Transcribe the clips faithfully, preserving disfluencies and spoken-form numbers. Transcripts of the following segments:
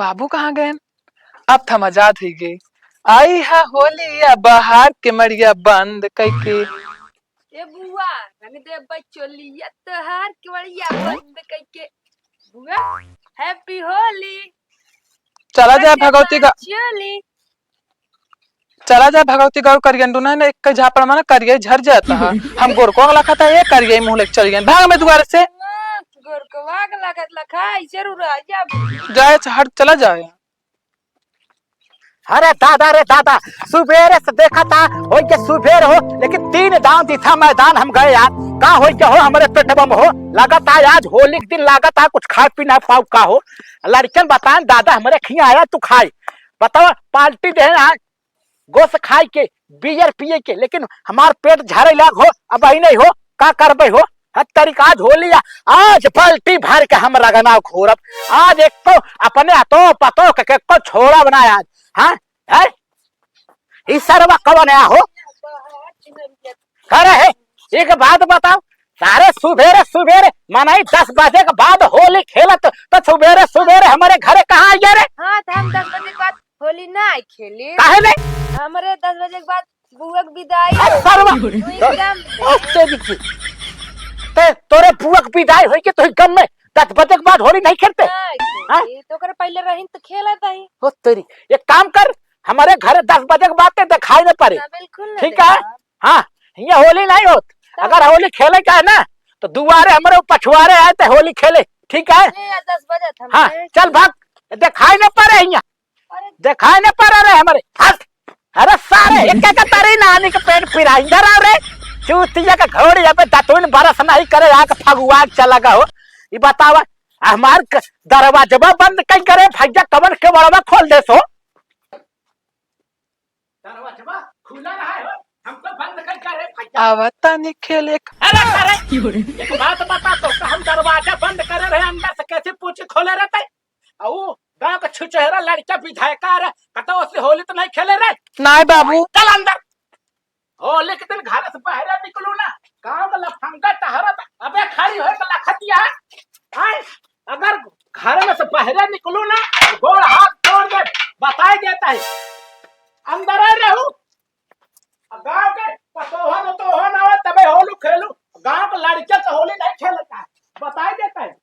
बाबू कहाँ गए? अब थमा जात ही गे। आई है होलिया बहार के मड़िया बंद कइके। ए बुआ, रंग दे बचोलिया तोहार के मड़िया बंद कइके। बुआ, Happy Holi। चला जाए भगवती गा- चली। चला जाए भगवती गौर करियन दुना ने एक झापड़ माना करिया झर जाता है। हम गोरको लखा था, ये करिया मुँह लेके चल गए। भाग में दुआरे से। गोरकवा के लगत लखा, ऐसे रुरा जा। जाए, हट, चला जाए। अरे दादा रे दादा, सुबेरे से देखा था, होई के सुबेर हो, लेकिन तीन दांव दिथा मैदान हम गए यार। का होई के हो हमरे पेटवा में हो? लागत है आज होली के दिन लागत है कुछ खाए पी ना पाऊ का हो। लड़कन बताएं दादा हमरे खिया आया तू खाए। बताओ पार्टी दे आज गोस खाए के, बियर पिए के, लेकिन हमार पेट झरे लाग हो, अब आई नहीं हो, का करबे हो? हर तरीका आज होली आ, आज बाल्टी भर के हम रगना घोरब। आज एक तो अपने अतो पतो के, के को छोड़ा बना आज, हाँ? है? ई सरवा कवन है हो? करे है? एक बात बताओ, सारे सुबेरे सुबेरे मनई दस बजे के बाद होली खेलत, तो सुबेरे सुबेरे हमरे घरे कहाँ आइया रे? हाँ, तो हम दस बजे के बाद होली ना खेली। काहे नहीं? हमरे दस बजे के बाद बुआ के विदाई अरे हो। सरवा! तू एकदम ओ, तेरी की। ते, तोरे बुआ के विदाई होई के तोही गम में दस बजे के बाद होली नहीं खेलते? नहीं हाँ? खेली, तो ओकरे पहले रही तो खेलत ही। ओ तेरी, एक काम कर, हमरे घरे दस बजे के बाद ते दिखाई न पड़े। ना, बिल्कुल ना ठीक है? देखा। हाँ, हियाँ होली नहीं होत। तब? अगर होली खेले का है ना, तो दुआरे हमरे पछुआरे आए ते होली खेले, ठीक है? ए, दस बजे था हाँ, हमरे। चल भाग, दिखाई न पड़े हियाँ। अरे। देखाई न पड़ रहे हमरे। हट। अरे सारे, एक के तरी नानी के पेट पिराई। इधर आओ रे। चूतिया के घोड़ी अबे दतुन बरस नहीं करे, आके फगुआ के चला गहो। ई बतावा, हमार क-, दरवाजवा बंद कई करे, भैया कवन के बड़वा खोल दे सो। दरवाजवा खुला रहा है, हमको बंद कई करे, भैया। आवता नहीं खेले। अरे, अरे, एक बात बता तो, हम दरवाजा बंद करे रहे, अंदर से कैसे पूछी खोले रहते? अउ गाँव का छुचेहरा लड़का विधायका रे, कतौ से होली तो नहीं खेले रे? नाय बाबू। चल अंदर। होली के दिन घर से बाहर निकलू ना, गाँव का लफंगा टहरत, अबे खड़ी होके लखतिया। आय, अगर घर में से बाहर निकलू ना, गोड़ हाथ तोड़ दे, बताई देता है। अंदर आ रहू। गाँव के पतोहन उतोहन आवे तबे होली खेलू। गाँव के लड़के तो होली नहीं खेलता है, बताई देता है।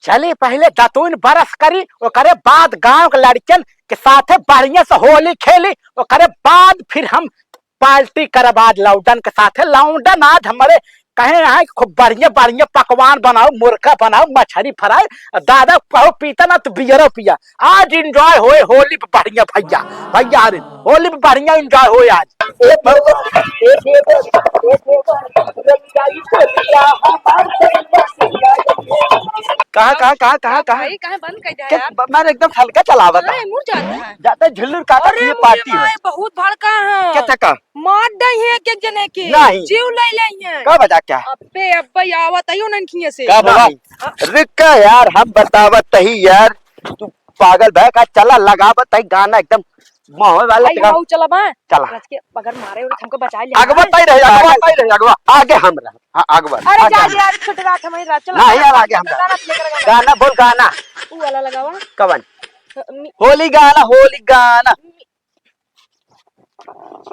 चली पहले दतुन बरस करी, ओकरे बाद गाँव के लड़कन के साथे बढ़िया से होली खेली, ओकरे बाद फिर हम पार्टी करब आज लौंडन के साथे। लौंडन आज हमरे कहे हैं खूब बढ़िया बढ़िया पकवान बनाओ, मुर्गा बनाओ, मछरी फ्राई, दादा कहो पीता ना तो बियरो पिया। आज एंजॉय होए होली पे बढ़िया भैया, भैया रे, होली पे बढ़िया एंजॉय होए आज। कहाँ, कहाँ, कहाँ, कहाँ, कहाँ? भाई, काहे बंद कर दिया क्या यार? ब-, मैं एकदम हल्का चलावत हाँ, है। मुड़ जाता है। जाता है झुल्लुर काटा अरे, ये मुझे पार्टी है। माए, बहुत भड़का है। क्या था का? मार दे है एक, एक जने के। नहीं। जीव ले ले है। का बजा क्या? अबे, अब्बे, आवत है उन्हन खिए से। का बाबा? नहीं। रुक यार, हम बतावत ही यार, तू पागल भय का, चला लगावत ही गाना एकदम माहौल वाला भाई, लगा। हम चला बा। चला। रच के अगर मारे उरे हमको बचा ले। अगवा तय रहे, अगवा तय रहे, अगवा। आगे हम रहे। हाँ, अगवा। अरे आगे जा हम। यार, छोटे रात हमारी रात चला। नहीं यार, आगे हम रहे। गाना play कर, गाना। गाना बोल, गाना। ऊ वाला लगावा। कवन? अ, मी- होली गाना, होली गाना।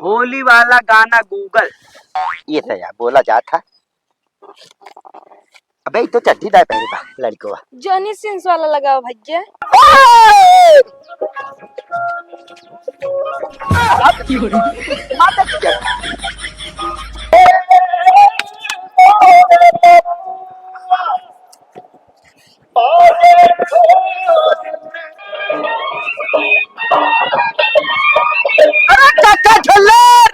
होली वाला गाना Google। ये तो यार बोला जात है। अबे, ई तो चड्ढी दाई पहने बा, लड़कवा। Johnny Sins वाला लगाओ भैया। अरे काका झल्लर!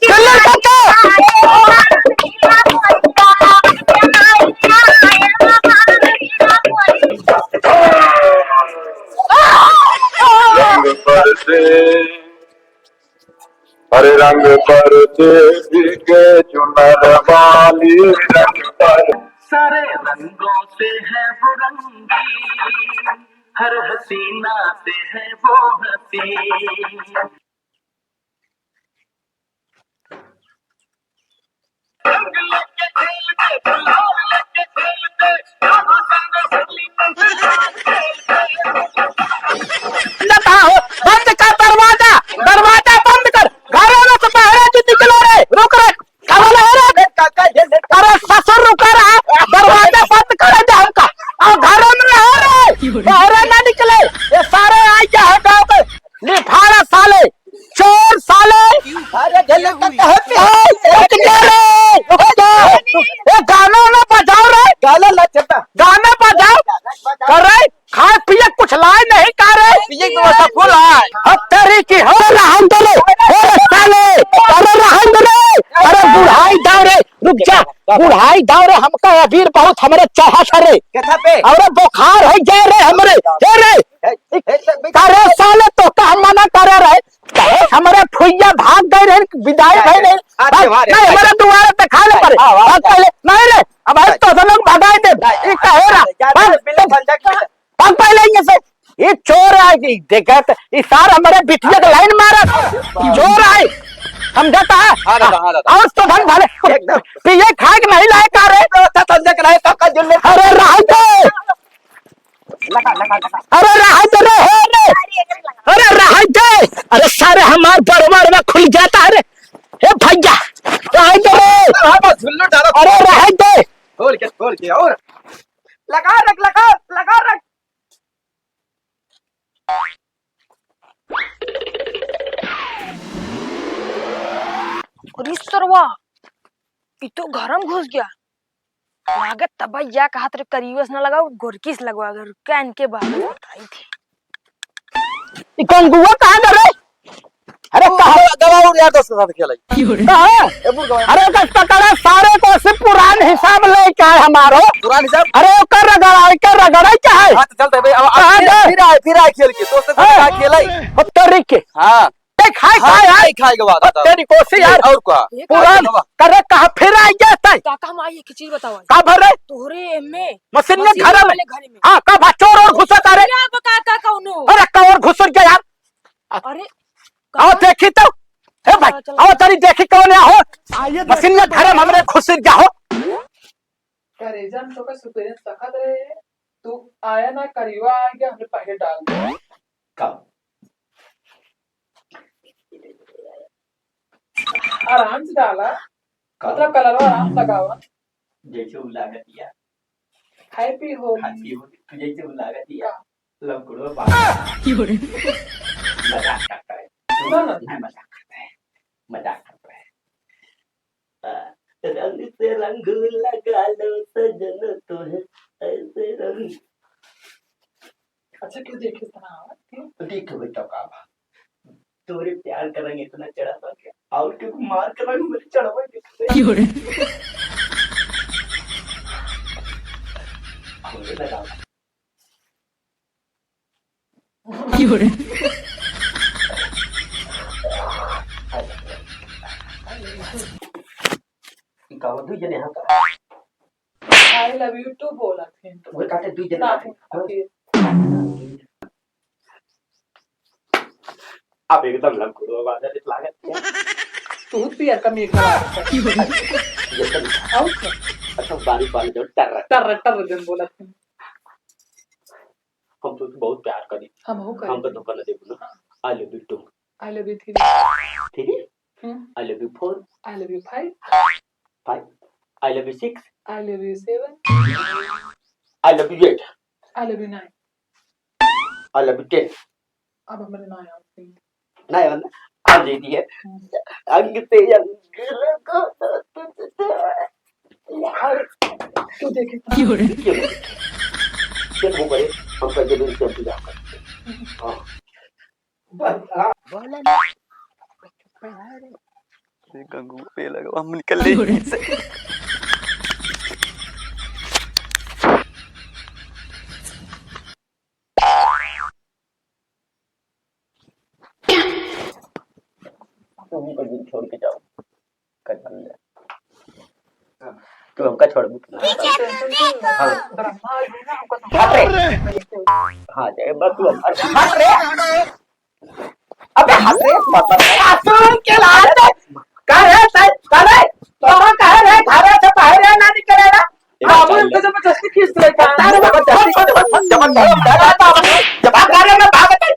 झल्लर काका! रंग बरसे, अरे रंग बरसे भीगे चुनर वाली, रंग बरसे। सारे रंगों से है वो रंगीन, हर हसीना से है वो हसीन। रंग लेके खेल दे, गुलाल लेके खेल साले, चोर साले। अरे, गले का कहे पे? ए, रुक जा रे, रुक जा। ए, गाना ना बजाओ रे। गाना ना चलता। गाना बजाओ। कर रे, खाए पिए कुछ लाए नहीं का रे? पिए तो ऐसा फूल है। हत्तरी की हो रहन दे रे। ए, साले, अरे रहन दे रे। अरे बुढ़ाई दाव रे, रुक जा। बुढ़ाई दाव रे, हमका अबीर बहुत हमरे चढ़ा था रे। केथा पे? अरे बुखार हो जाए रे हमरे। ए रे, ए, ए, ए, का रे साले, तो का हम मना करे रहे? काहे हमरे फुइया भाग गए रहे, विदाई भई नहीं। आज भाग, त्योहार है। नहीं, हमरे दुआरे पे खा ले पड़े। हाँ, हाँ, भाग हाँ। पहले, नहीं रे, अब आज तो सब लोग भगाई दे। नहीं। ई काहे रा? जा, जा, भाग, बिल्कुल बंद कर। भाग पहले यहाँ से। ये चोर है, ये देखत, ये सार हमरे बिटिया के लाइन मारत। चोर है, समझता है? हाँ दादा, हाँ दादा। और तो धन भाले। एकदम। पिए खाए के नहीं लाए का रे? तो अच्छा समझे के नहीं, तो का जुल्ले। अरे रह दे। लगा, लगा, लगा। अरे रह दे रे, हे रे। अरे रह दे। अरे सारे हमार बरवा, बरवा खुल जाता है रे। हे भैया, रह दे रे। हाँ, बस झुल्लू डालो। अरे रह दे। खोल के, खोल के और लगा रख, लगा, लगा रख। अरे सरवा, ई तो घर में घुस गया। लागत तब या कहत रे, करियो से ना लगाओ, गोरकी से लगवा, अगर कान के बाहर बताई थी। ई कंगुआ कहाँ गए रे? अरे कहाँ? गवा और यार दोस्त के साथ खेलाई। कहाँ? ए, बुढ़ गवा। अरे ओकर पकड़ा, सारे को से पुरान हिसाब लेके आए हमारो। पुरान हिसाब? अरे ओकर रगड़ा, ओकर रगड़ा क्या है? हाँ, तो चलते भाई, अब, अब कहाँ फिर, गए? फिर आए, फिर आए खेल के, दोस्त के साथ हाँ। खेलाई। अब तो रिक के। हाँ। ए, खाए, हाँ, खाए, खाए, खाए। खाए के बाद अब आता। तेरी कोसी यार। और का? पुरान। हाँ। करे कहाँ फिर आ गया तै? काका, हम आई एक चीज बतावा। का भर रे? तोहरे एमे मशीन में मशीन घर में। वाले घर में। हाँ, का भा चोर और घुसा तारे? अरे, अब काका कौनो? अरे, का और घुसर गया यार? अरे, आओ काका। देखी तो। हे भाई, चला, चला। आओ तारी देखी कौन है हो? आइए मशीन में देखते घर में हैं। हमरे घुसर गया हो। करेजा में तो का सुपेरे सखत रहे। तू आया ना, करियो आ गया, हमने पहले डाल दिया। का? आराम से डाला। का? मतलब कलर आराम से लगावा। जैसे उ लागत या। Happy Holi। Happy Holi। जैसे उ लागत या। का? लमकुड़वा बाबा। की बोले? मजाक करता है। सुनो ना। नहीं, मजाक करता है। मजाक करता है। रंग से रंग लगा लो सजन, तो है ऐसे रंग। अच्छा, क्यों देखे इतना आवाज? क्यों? देख बेटा का बा, तोरे प्यार का रंग इतना चढ़ा बा कि और के मार का रंग मेरे चढ़वा के। क्यों रे? हमरे लगा। की हो रे? ई का हो, दुई जने यहाँ का? I love you too बोलत हैं। वो कहते दुई जने ना, कहते। Okay। अब एकदम लमकुड़वा बादल लागत है। तू पियर का मीठा लागत है। ये तो और क्या? अच्छा, बारी बारी जो टर्र। टर्र, टर्र जन बोलत हैं। हम तो बहुत प्यार करी। हम हो करी। हमको धोखा न देबू ना। हाँ। I love you two। I love you three। Three? हम्म। I love you four। I love you five। Five। I love you six। I love you seven। I love you eight। I love you nine। I love you ten। अब हमरे ना आया। ना आया ना? अब दे दिए। हम्म। अंग से अंग लगा तुझसे। यार, क्यों देखे? क्यों रे? क्यों? चल वो करे, हम कर दे, हम पूजा कर। हाँ। बोला ना। ये गंगू पे लगा, हम निकल ले यहीं से। तुम ही कुछ दिन छोड़ के जाओ, कल हम जाए। तू हमका छोड़ दे। हाँ। ब्रह्मा जी ने हमको हट रे। हाँ, जय बा, तू हम-, अरे, हट रे। अबे, हट रे, मत, मत। सासुर के लाल। करे, करे, करे। तो कह रहे, घर से बाहर ना निकले ना। बाबू इनको जबरदस्ती खींच ले, तारे जबरदस्ती, जबरदस्ती, जबरदस्ती, जबरदस्ती, जबरदस्ती, जबरदस्ती,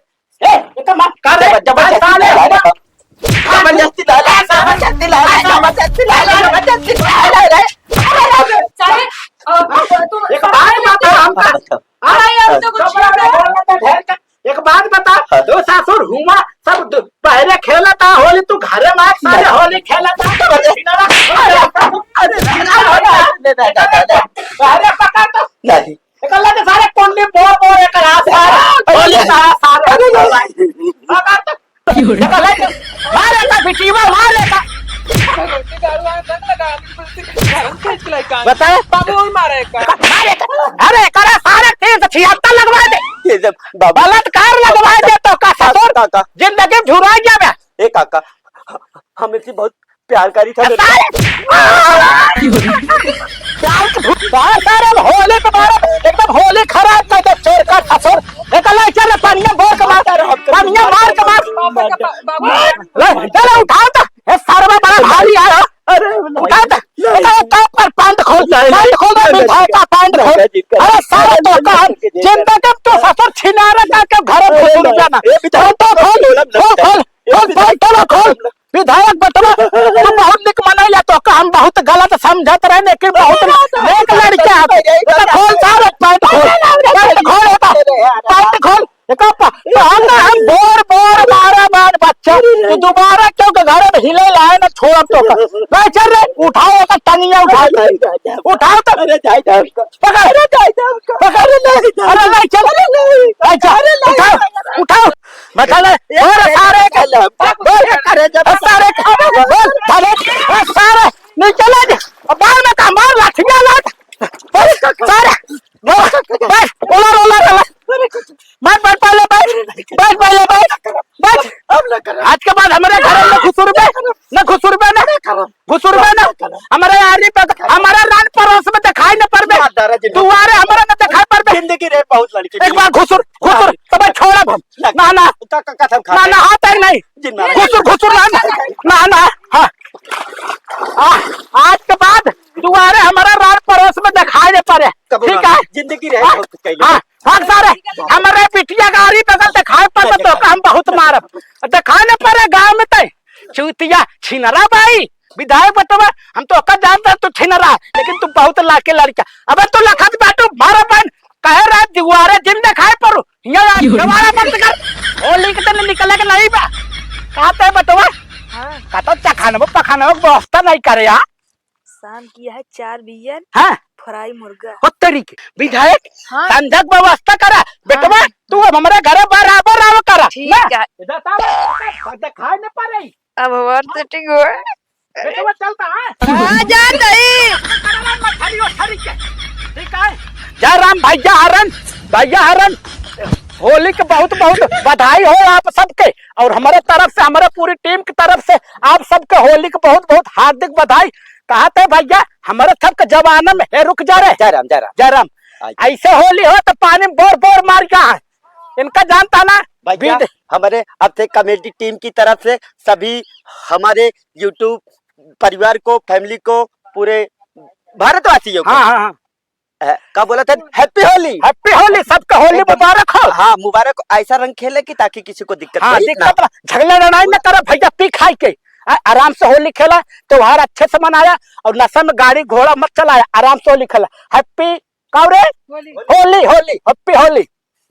ए, ये तो मत कर रे। जबरदस्ती साले, ला ले। जबरदस्ती ला ले, जबरदस्ती ला ले, जबरदस्ती ला ले रे। साले, अ, तू एक बात बता हमका। अरे, अब तो कुछ बोलना था ढेर का। एक बात बता, हाँ। दो सासुर हुआ, सब दो, मारे का बिटिया, मारे का। बताए? बाबू मारे का। मारे का। अरे, करे सारे तीन सौ छिहत्तर लगवा दे। ये जब बाबू बलात्कार लगवा दे तो का ससुर? काका। जिंदगी झुरा जावे। ए काका, हम इसी बहुत प्यार करी था। सारे, प्यार के भूत, सारे, सारे होली के मारे, एकदम होली खराब कर दे, चोर का ससुर। निकल चल, पनिया बोर के मार, पनिया मार के मार। ले, चलो उठाओ तो। ए, सरवा बड़ा भारी आया। अरे, उठा दे। उठा, उठा, पर पैंट खोल, पैंट खोल दे, विधायक का पैंट खोल। अरे, सारे तो कहन, जिंदगी में तो ससुर छिनारा का के घर में घुस रुपया ना। ए, विधायक, खोल, खोल, खोल, खोल, खोल, खोल, खोल, खोल। विधायक बटवा, तू बहुत निक मनैया, तो का हम बहुत गलत समझत रहे, लेकिन बहुत नेक लड़का है। तो खोल सारे पैंट खोल, पैंट खोल, एका पैंट खोल, एका प-, पहन ना हम बोर बोर बारह बार बच्चा, तू दोबारा क्यों के घर में हिले लाए ना छोड़ तो का। नहीं चल रे, उठाओ एका टंगिया उठा, उठाओ तो। अरे जाए, जाए। पकड़। अरे, जाए, जाए, हमका। पकड़। अरे, नहीं, जाए। अरे, नहीं, चल। अरे, नहीं। नहीं, चल। अरे, नहीं, उठाओ, जाए। उठाओ। बता ले। ये बोल, अरे, सारे के। जाए, जाए। बोल, अरे, जाए, अरे, सारे के। बोल, सारे। अरे, सारे। नहीं चला जा। अब मार ना का, मार लाठिया लाठ। बोल, सारे। बोल, बस, बोला, बोला, बोला। बैठ, बैठ, पहले बैठ। बैठ, पहले बैठ। बैठ। अब ना कर। आज के बाद हमारे घर में घुसुरबे, ना घुसुरबे, ना। ना कर। घुसुरबे ना। ना कर। हमारे यारी पे, हमारे रान परोस में दिखाई न पड़बे। ना दादा जी, ना। दुआरे हमारे न दिखाई पड़बे। जिंदगी रहे बहुत लड़की एक मिली। बार घुसुर, घुसुर, ना। तब छोड़ब हम। ना। ना, ना। का, का, कसम खा ना, के। ना, हाथ तक नहीं। जिन मारा। घुसुर, घुसुर, ना, ना, ना, ना, हाँ। आ, आज के बाद दुआरे हमारा रान परोस में दिखाई न पड़े। कबो ठीक ना। है? जिंदगी रहे हाँ, बहुत कुछ कइले। हाँ। भाग सारे, हमरे बिटिया का आरी बगल दिखाई पड़बे तो का हम बहुत मारब। दिखाई न पड़े गाँव में तै। चूतिया छिनरा बाई, विधायक बटवा, हम तो ओकर जानता तू छिनरा, लेकिन तू बहुत लाके लड़का। अबे तू लखत बाटू, मारा बहन, कहे रहा दुआरे जिन दिखाई पड़ू, हियाँ आ, दोबारा मत कर। होली के दिन निकले के नहीं बा। कहते बटवा, हाँ। कहता चखानबो पखानबो व्यवस्था नहीं करे यार। शाम किया है चार बियर हाँ। फ्राई मुर्गा। हो तेरी के। विधायक, हाँ। संझा के व्यवस्था करा। बेटवा, हाँ। तू अब हमारे घरे बराबर आवा करा। ठीक ना? है। दिखाई न पड़े। अब हमार सेटिंग हुआ है। बेटवा चलता है। आ जात हई। ठीक है। जय राम भैया हरन, भैया हरन। होली के बहुत बहुत बधाई हो आप सबके, और हमारे तरफ से, हमारे पूरी टीम की तरफ से आप सबके होली के बहुत बहुत हार्दिक बधाई। कहत है भैया, हमारे सबके जवानन में, हे रुक जा रे। जय राम, जय राम। जय राम। आइए। ऐसे होली हो तो पानी में बोर बोर मार गया है, इनका जानता ना। भैया, बीट। हमारे अब से कॉमेडी टीम की तरफ से सभी हमारे YouTube परिवार को, फैमिली को, पूरे भारतवासियों को हाँ, हाँ, हाँ। अ, का बोला था? हैप्पी होली। हैप्पी होली, सबका होली एकदम। मुबारक हो। हाँ, मुबारक हो। ऐसा रंग खेले कि ताकि किसी को दिक्कत हाँ, कोई ना दिक्कत हो। ना, झगड़ा लड़ाई ना करे भैया, पी खाई के। आ-, आराम से होली खेला, त्योहार अच्छे से मनाया और नशा में गाड़ी घोड़ा मत चलाया, आराम से होली खेला। हैप्पी, का रे? होली। होली, होली, हैप्पी होली।